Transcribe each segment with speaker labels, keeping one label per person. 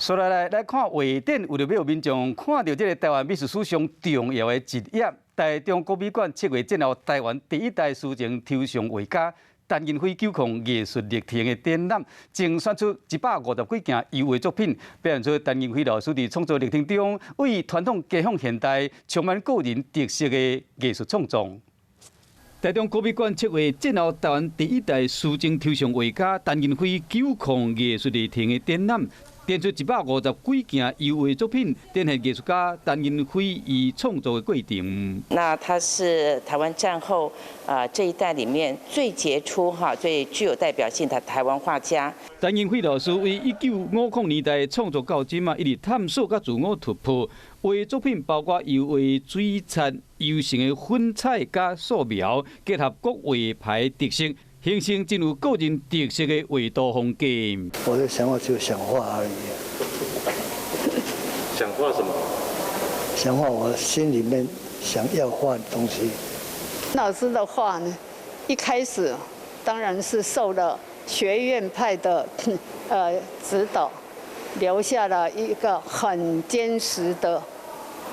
Speaker 1: 紲落來來看畫展，為著欲予民眾看著這个台灣美術史上重要的一頁，台中國美館策劃戰後台灣第一代抒情抽象畫家陳銀輝九控藝術歷程的展覽，精選出150幾件油畫作品，表現出陳銀輝老師佇創作歷程中，為傳統走向現代，充滿個人特色的藝術創作。台中國美館策劃戰後台灣第一代抒情抽象畫家陳銀輝九控藝術歷程的展覽，展出150幾件油畫作品，展現藝術家陳銀輝伊創作的過程。
Speaker 2: 那他是台灣戰後啊這一代裡面最傑出哈、最具有代表性的台灣畫家。
Speaker 1: 陳銀輝老師為1950年代創作到今嘛，一直探索佮自我突破。畫作品包括油畫、水彩、油性的粉彩佮素描，結合各畫派特色，形成真有個人特色的畫圖風格。
Speaker 3: 我的想法就想畫而已。
Speaker 4: 想畫什麼？
Speaker 3: 想畫我心裡面想要畫的東西。
Speaker 5: 老師的畫呢，一開始當然是受了學院派的指導，留下了一個很堅實的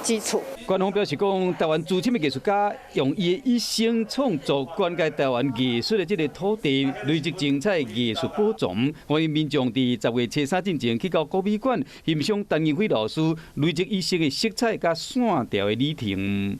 Speaker 5: 基礎。
Speaker 1: 官方表示講，台灣資深的藝術家用伊的一生創作，灌溉台灣藝術的這个土地，累積精彩藝術寶藏。歡迎民眾佇10月初三進前去到國美館欣賞陳銀輝老師累積一生的色彩佮線條的旅程。